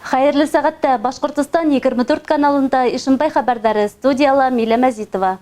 Хәйерле сәғәттә! Башҡортостан 24 каналында Ишембай хәбәрҙәре, студияла Милә Мәзитова.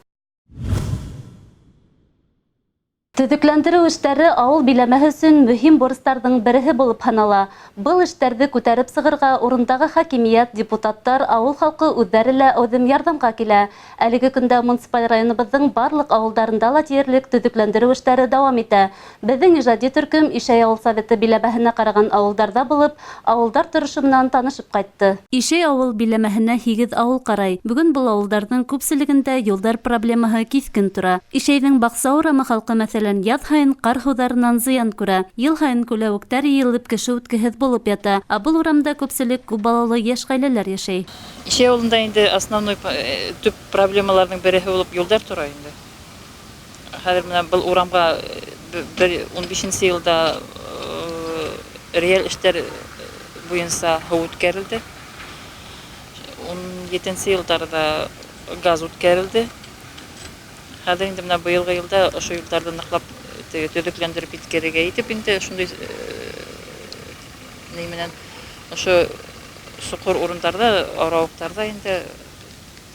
Төҙөкләндереү эштәре ауыл биләмәһе өсөн мөһим бурыстарҙың береһе булып һанала. Был эштәрҙе күтәреп сығырға урындағы хакимиәт, депутаттар, ауыл халҡы үҙҙәре лә әүҙем ярҙамға килә. Әлеге көндә муниципаль районыбыҙҙың барлыҡ ауылдарында ла тиерлек төҙөкләндереү эштәре дауам итә. Беҙҙең ижади төркөм Ишәй авыл советы биләмәһенә ҡараған ауылдарҙа булып, ауылдар торошо менән танышып ҡайтты. Ишәй авыл биләмәһенә һигеҙ ауыл ҡарай. Бөгөн был ауылдарҙың күпселегендә юлдар проблемаһы киҫкен тора. Ишәйҙең Баҡса урамы халҡы, мәҫәлән, яҙ һайын ҡар һыуҙарынан зыян күрә. Йыл һайын күләүектәр йыйылып, кеше үткеһеҙ булып ята. Ә был урамда күпселек күп балалы йәш ғаиләләр йәшәй. Ишәй авылында инде основной төп проблемаларҙың береһе булып юлдар тора инде. Хәҙер менә был урамға бер унбишенсе йылда реаль эштәр буйынса һыу үткәрелде. Унетенсе йылдарҙа газ үткәрелде. Хәҙер инде менә быйылғы йылда ошо юлдарҙы ныҡлап теге төҙөкләндереп еткерергә итеп инде шундай ни менән ошо соҡор урындарҙа, арауыҡтарҙа инде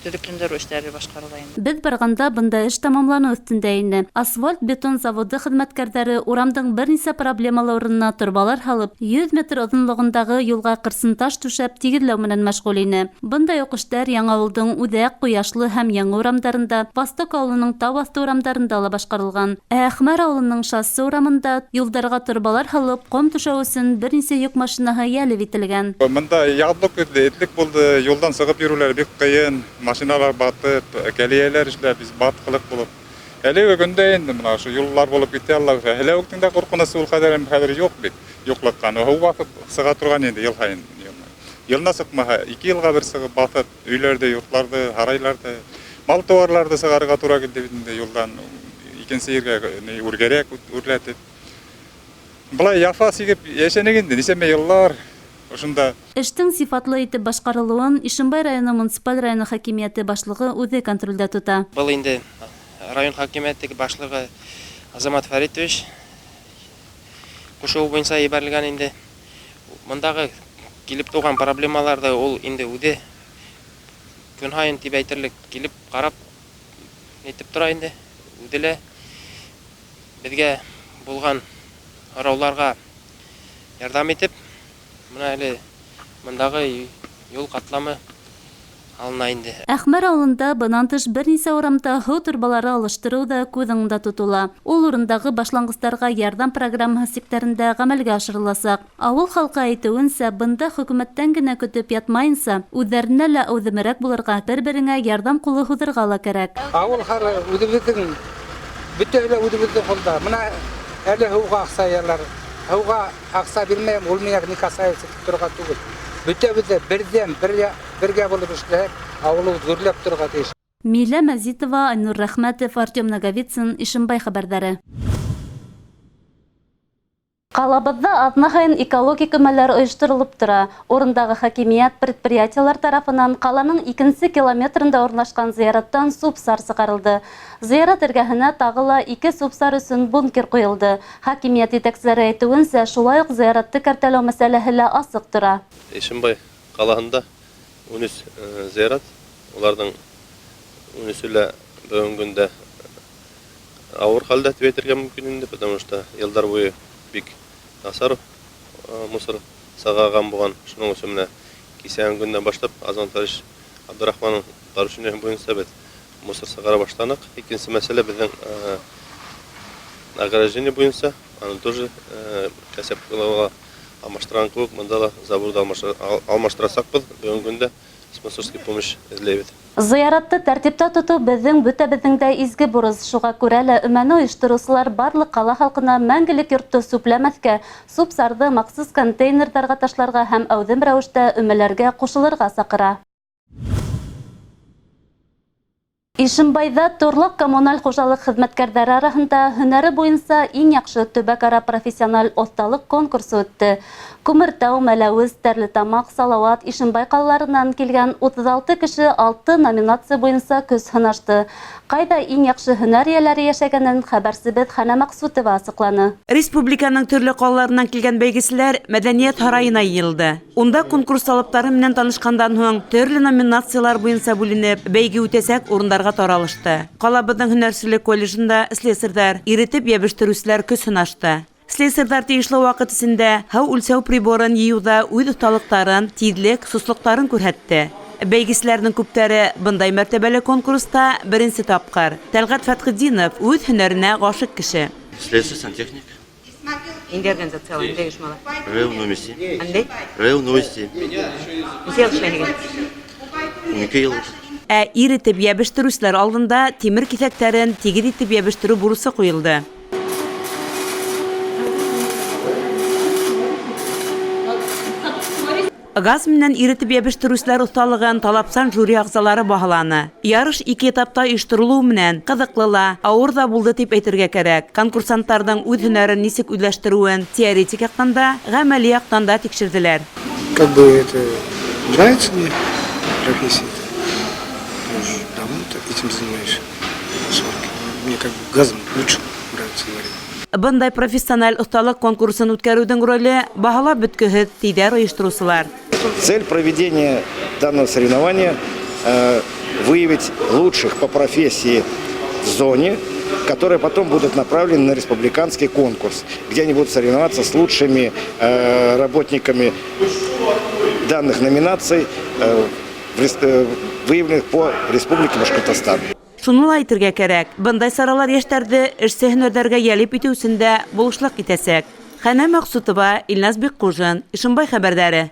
Төҙөкләндерү эштәре башҡарыла инде. Беҙ барғанда бында эш тамамланыу өҫтөндә ине. Асфальт-бетон заводы хеҙмәткәрҙәре урамдың бер нисә проблемалы урынына торбалар һалып, 100 метр оҙонлоғондағы юлға ҡырсын таш түшәп тигеҙләү менән мәшғүл ине. Бындай уҡ эштәр Яңауылдың Үҙәк, Ҡояшлы һәм Яңы урамдарында, Восток ауылының Тау аҫты урамдарында ла башҡарылған. Ә Әхмәр ауылының Шоссе урамында юлдарға торбалар һалып, ҡом түшәү өсөн бер нисә йөк машинаһы йәлеп ителгән. Бында яҙлы-көҙлө этлек булды, юлдан сығып йөрүләр бик ҡыйын, машиналар батып, кәлиәләр эшләп, батҡылыҡ булып. Әлеге көндә инде мына ошо юллар булып китә, Алла бирһә. Һеләүектең дә ҡурҡынысы ул хәҙер хәҙер юҡ бит, юҡлыҡҡан. Һыу баҫып сыға торған инде йыл һайын. Йылына сыҡмаһа, ике йылға бер сығып баҫып, өйләрҙе, йортларҙы, һарайларҙы, мал-тыуарларҙы сығарырға тура килде бит инде юлдан икенсе ергә, үргәрәк үрләтеп. Былай яфа сигеп йәшәнек инде, нисәмә йыллар ошонда. Эштең сифатлы итеп башҡарылыуын Ишембай районы муниципаль районы хакимиәте башлығы үҙе контрольдә тота. Был инде район хакимиәте башлығы Азамат Фәритович кушыуы буенса ебәрелгән инде. Мондагы килеп туган проблемаларҙы ул инде үҙе көн һайын тип әйтерлек килеп карап нитеп тора инде. Үҙе лә беҙгә булған һорауларға ярҙам итеп, мына әле мындагы юл катламы алына инде. Әхмәр авылында бынан тыш бер нисә урамда һыу торбалары алыштырыу ҙа күҙ уңында тотола. Ул урындағы башланғыстарға ярҙам программаһы сиктәрендә ғәмәлгә ашырыласаҡ. Ауыл халҡы әйтеүенсә, бында хөкүмәттән генә көтөп ятмайынса, үҙҙәренә лә әүҙемерәк булырға, бер-береңә ярҙам ҡулы һуҙырға ла кәрәк. Ауыл халҡы үҙебеҙҙең, бөтәһе лә үҙебеҙҙең ҡулда. Мына әле һыуға аҡса йыялар. Һыуға аҡса бирмәйем, ул миңә не касается тип торорға түгел. Бөтәбеҙ ҙә берҙәм, бергә, бергә булып эшләһәк, ауылыбыҙ гөрләп торорға тейеш. Милә Мәзитова, Айнур Рәхмәтов, Артем Наговицын, Ишембай хәбәрҙәре. Ҡалабыҙҙа аҙна һайын экологик өмәләр ойошторолоп тора. Урындағы хакимиәт, предприятиелар тарафынан ҡаланың икенсе километрында урынлашҡан зыяраттан сүп-сар сығарылды. Зыярат эргәһенә тағы ла ике сүп-сар өсөн бункер ҡуйылды. Хакимиәт етәкселәре әйтеүенсә, шулай уҡ зыяратты кәртәләү мәсьәләһе лә асыҡ тора. Ишембай ҡалаһында 13 зыярат, уларҙың унөсө лә бөгөнгө көндә ауыр хәлдә тип әйтергә мөмкин инде, потому что йылдар буйы бик насар мусор сығарған булған. Шуның өсөн менә кисәге көндән башлап Азамат Фариш Абдрахманның поручение буйынса беҙ мусор сығара башланыҡ. Икенсе мәсьәлә беҙҙең ограждение буйынса, аны тоже кәсәп алмаштырған кеүек, мында ла заборҙы алмаштырасаҡбыҙ. Бөгөнгө көндә спонсорский помощь эҙләйбеҙ. Зыяратты тәртиптә тотоу беҙҙең бөтәбеҙҙең дә изге бурыс. Шуға күрә лә өмәне ойоштороусылар барлыҡ ҡала халҡына мәңгелек йортто сүпләмәҫкә, сүп-сарҙы махсус контейнерҙарға ташларға һәм әүҙем рәүештә өмәләргә ҡушылырға саҡыра. Ишембайҙа торлаҡ коммуналь хужалыҡ хеҙмәткәрҙәре араһында һөнәре буйынса иң яҡшы төбәк-ара профессиональ оҫталыҡ конкурсы үтте. Күмертау, Мәләүез, Стәрлетамаҡ, Салауат, Ишембай ҡалаларынан килгән 36 кеше 6 номинация буйынса көс һынашты. Ҡайҙа иң яҡшы һөнәр эйәләре йәшәгәнен хәбәрсебеҙ Хәнә Маҡсутова асыҡланы. Республиканың төрлө ҡалаларынан килгән бәйгеселәр мәҙәниәт һарайына йыйылды. Унда конкурс талаптары менән танышҡандан һуң төрлө номинациялар буйынса бүленеп, бәйге үтәсәк урындарға таралышты. Ҡалабыҙҙың һөнәрселек колледжында слесарҙар, иретеп йәбештереүселәр көс һынашты. Слесарҙар тейешле ваҡыт эсендә һыу үлсәү приборын йыйыуҙа үҙ оҫталыҡтарын, тиҙлек, сослоҡтарын күрһәтте. Бәйгеселәрҙең күптәре бындай мәртәбәле конкурста беренсе тапҡыр. Тәлғәт Фәтхетдинов үҙ һөнәренә ғашиҡ кеше. Слесарь, сантехник. Ниндәй организацияла, ниндәй ойошмала? РЭУ новости. Ниндәй? РЭУ новости. Нисә йыл эшләйһегеҙ? 12 йыл. Ә иретеп йәбештереүселәр алдында тимер киҫәктәрен тигеҙ итеп йәбештереү бурысы ҡуйылды. Газ менән иретеп йәбештереүселәр оҫталығын талапсан жюри ағзалары баһаланы. Ярыш ике этапта ойошторолоу менән ҡыҙыҡлы ла, ауыр ҙа булды тип әйтергә кәрәк. Конкурсанттарҙың үҙ һөнәрен нисек үҙләштереүен теоретик яҡтан да, ғәмәли яҡтан да тикшерҙеләр. Как бы это нравится мне профессия. Я уже давно этим занимаюсь. Мне как бы газом лучше нравится говорить. Бындай профессиональ оҫталыҡ конкурсын үткәреүҙең роле баһалап бөткөһөҙ, тиҙәр ойоштороусылар. Цель проведения данного соревнования выявить лучших по профессии в зоне, которые потом будут направлены на республиканский конкурс, где они будут соревноваться с лучшими работниками данных номинаций, выявленных по Республике Башкортостан. Шуны ла әйтергә кәрәк, бындай саралар йәштәрҙе эшсе һөнәрҙәргә йәлеп итеү өсөн дә булышлыҡ итәсәк. Хәнә Маҡсутова, Илназ Бикҡужин, Ишембай хәбәрҙәре.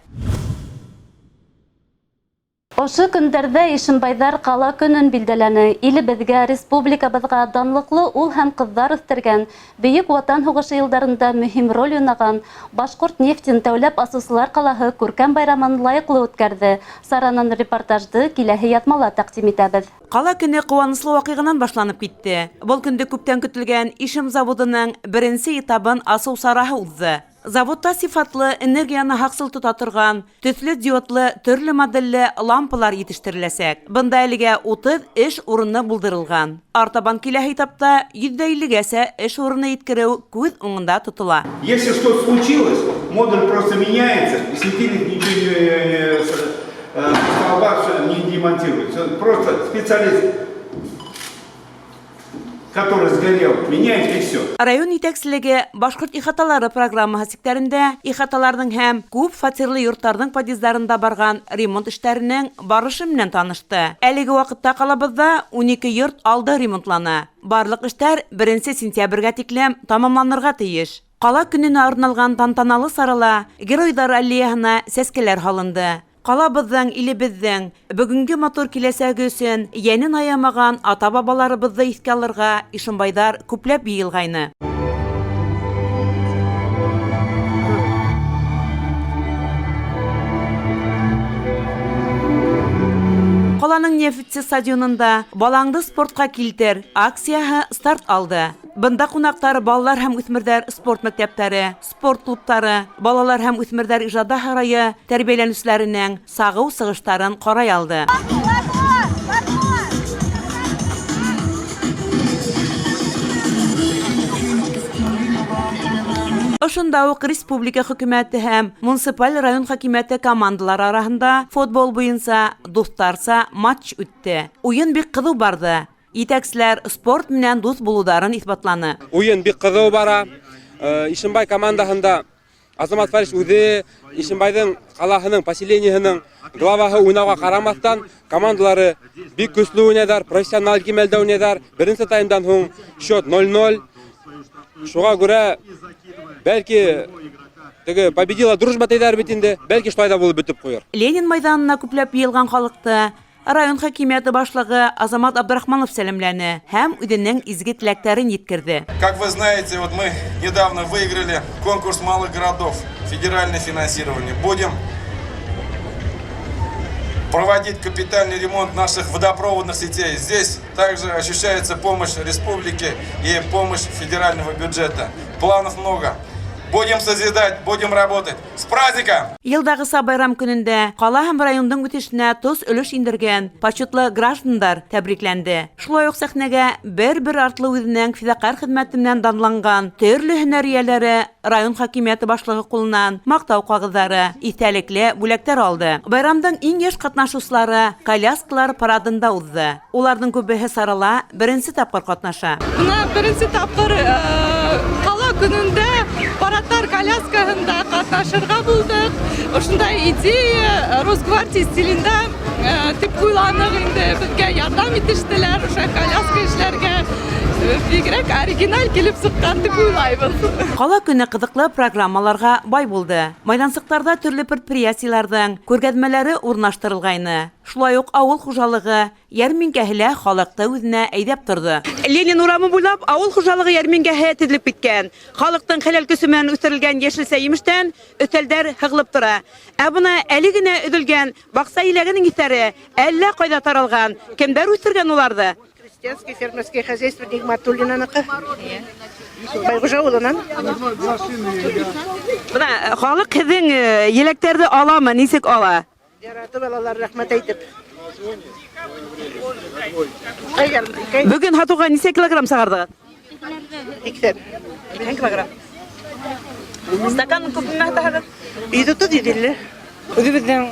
Ошо көндәрҙә Ишембайҙар ҡала көнөн билдәләне. Илебеҙгә, республикабыҙға данлыҡлы ул һәм ҡыҙҙар үҫтергән, Бөйөк Ватан һуғышы йылдарында мөһим роль уйнаған Башҡорт нефтен тәүләп асыусылар ҡалаһы күркәм байрамын лайыҡлы үткәрҙе. Саранан репортажды киләһе яҙмала тәҡдим итәбеҙ. Ҡала көнө ҡыуаныслы ваҡиғанан башланып китте. Был көндө күптән көтөлгән Ишем заводының беренсе этабын асыу сараһы уҙҙы. Заводта сифатлы энергияны һаҡсыл тота торған төҫлө диодлы төрлө моделле лампалар етештереләсәк. Бында әлегә 30 эш урыны булдырылған. Артабан киләһе этапта 150-гәсә эш урыны еткереү күҙ уңында тотола. Если что-то случилось, модуль просто меняется, и светильник ничего не, столба не демонтируется. Просто специалист, который сгорел, меняет и все. Район етәкселеге Башҡорт ихаталары программаһы сиктәрендә ихаталарҙың һәм күп фатирлы йорттарҙың подъездарында барған ремонт эштәренең барышы менән танышты. Әлеге ваҡытта ҡалабыҙҙа 12 йорт алды ремонтлана. Барлыҡ эштәр 1 сентябргә тиклем тамамланырға тейеш. Ҡала көнөнә арналған тантаналы сарала Геройҙар аллеяһына сәскәләр һалынды. Ҡалабыҙҙың, илебеҙҙең бөгөнгө матур киләсәге өсөн йәнен аямаған ата-бабаларыбыҙҙы иҫкә алырға ишембайҙар күпләп йыйылғайны. Ҡаланың Нефтсе стадионында Балаңды спортҡа килтер акцияһы старт алды. Бында ҡунаҡтар балалар һәм үҫмерҙәр спорт мәктәптәре, спорт клубтары, балалар һәм үҫмерҙәр ижады һарайы тәрбиәләнеүселәренең сағыу сығыштарын ҡарай алды. Ошонда уҡ республика хөкүмәте һәм муниципаль район хакимиәте командалары араһында футбол буйынса дуҫтарса матч үтте. Уйын бик ҡыҙыу барҙы. Етәкселәр спорт менән дуҫ булыуҙарын иҫбатланы. Уйын бик ҡыҙыу бара. Ишембай командаһында Азамат Фариш үҙе Ишембайҙың ҡалаһының, поселениеһының главаһы уйнауға ҡарамаҫтан командалары бик көслө уйнайҙар, профессиональ кимәлдә уйнайҙар. Беренсе таймдан һуң счет 0-0. Шуға күрә бәлки теге победила дружба тейҙәр бит инде, бәлки шулай да булып бөтөп ҡуйыр. Ленин майҙанына күпләп йыйылған халыҡты район хакимиәте башлығы Азамат Абдрахманов сәләмләне һәм үҙенең изге теләктәрен еткерҙе. Как вы знаете, мы недавно выиграли конкурс малых городов, федеральное финансирование. Будем проводить капитальный ремонт наших водопроводных сетей. Здесь Также ощущается помощь республики и помощь федерального бюджета. Планов много. Будем созидать, будем работать. С праздником! Йылдағыса байрам көнөндә ҡала һәм райондың үҫешенә тос өлөш индергән почетлы граждандар тәбрикләнде. Шулай уҡ сәхнәгә бер-бер артлы үҙенең фиҙаҡәр хеҙмәте менән данланған төрлө һөнәр эйәләре район хакимиәте башлығы ҡулынан маҡтау ҡағыҙҙары, иҫтәлекле бүләктәр алды. Байрамдың иң йәш ҡатнашыусылары коляскалар парадында уҙҙы. Уларҙың күбеһе сарала беренсе тапҡыр ҡатнаша. Бына беренсе тапҡыр ҡала көнөндә парадтар коляскаһында ҡатнашырға булдыҡ. Ошондай идея Росгвардия стилендә тип уйланыҡ инде. Беҙгә ярҙам итештеләр ошо коляска эшләргә. Бигерәк оригиналь килеп сыҡҡан тип уйлайбыҙ. Ҡала көнө ҡыҙыҡлы программаларға бай булды. Майҙансыҡтарҙа төрлө предприятиеларҙың күргәҙмәләре урынлаштырылғайны. Шулай уҡ ауыл хужалығы йәрминкәһе лә халыҡты үҙенә әйҙәп торҙо. Ленин урамы буйлап ауыл хужалығы йәрминкәһе теҙелеп киткән. Халыҡтың хәләл көсө менән үҫтерелгән йәшелсә емештән өҫтәлдәр һығылып тора. Ә бына әле генә өҙөлгән баҡса еләгенең еҫтәре әллә ҡайҙа таралған. Кемдәр үҫтергән уларҙы? Крестьянское фермерское хозяйство Нигматуллинаныҡы. Байғужа ауылынан. Бына халыҡ һеҙҙең еләктәрҙе аламы, нисек ала? Яратып алалар, рәхмәт әйтеп. Бөгөн һатыуға нисә килограмм сығарҙығыҙ? Икһән. 2 килограмм. Стакан күпме һатаһығыҙ? 130, 150. Үҙебеҙҙең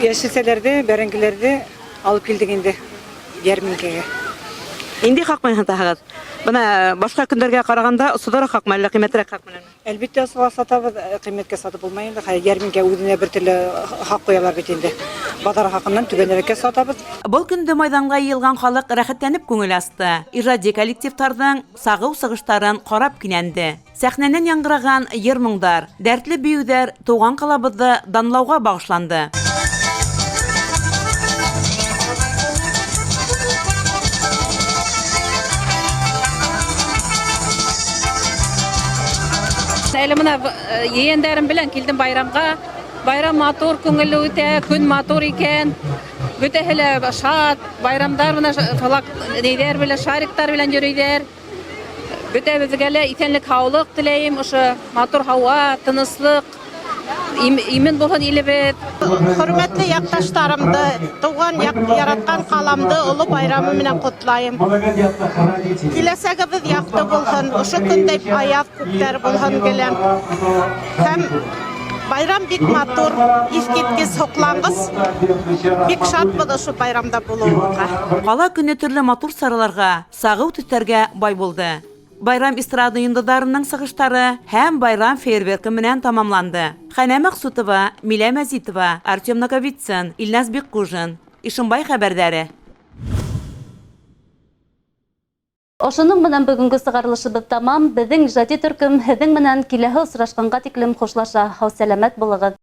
йәшелсәләрҙе, бәрәңгеләрҙе алып килдек инде йәрминкәгә. Инде хаҡ менән һатаһығыҙ? Бына башҡа көндәргә ҡарағанда осһоҙораҡ хаҡмы, әллә ҡиммәтерәк хаҡ менәнме? Әлбиттә, осһоҙға сатабыҙ, ҡиммәткә сатып булмай инде. Хәҙер йәрминкә үҙенә бер төрлө хаҡ ҡуялар бит инде. Баҙар хаҡынан түбәнерәккә сатабыҙ. Был көндө майҙанға йыйылған халыҡ рәхәтләнеп күңел асты. Ижади коллективтарҙың сағыу сығыштарын ҡарап кинәнде. Сәхнәнән яңғыраған йыр-моңдар, дәртле бейеүҙәр тыуған ҡалабыҙҙы данлауға бағышланды. Әле бына ейәндәрем белән килдем байрамға. Байрам матур, күңелле үтә, көн матур икән. Бөтәһе лә шат, байрамдар бына флаг нейҙәр белән, шариктар белән йөрөйҙәр. Бөтәбеҙгә лә иҫәнлек, һаулыҡ теләйем. Ошо матур һауа, тыныслыҡ, имен булһын илебеҙ. Хөрмәтле яҡташтарымды, тыуған яҡ, яратҡан ҡаламды оло байрамы менән ҡотлайым. Киләсәгебеҙ яҡты булһын, ошо көндәй аяҙ күктәр булһын гелән. Һәм байрам бик матур, иҫ киткес, һоҡланғыс. Бик шатбыҙ ошо байрамда булыуға. Ҡала көнө төрлө матур сараларға, сағыу төҫтәргә бай булды. Байрам эстрада йондоҙҙарының сығыштары һәм байрам фейерверкы менән тамамланды. Хәнә Мәҡсутова, Милә Мәзитова, Артем Наговицын, Илназ Бикҡужин. Ишембай хәбәрҙәре. Ошоноң менән бөгөнгө сығарылышыбыҙ тамам. Беҙҙең ижади төркөм һеҙҙең менән киләһе осрашҡанға тиклем хушлаша. Һау-сәләмәт булығыҙ.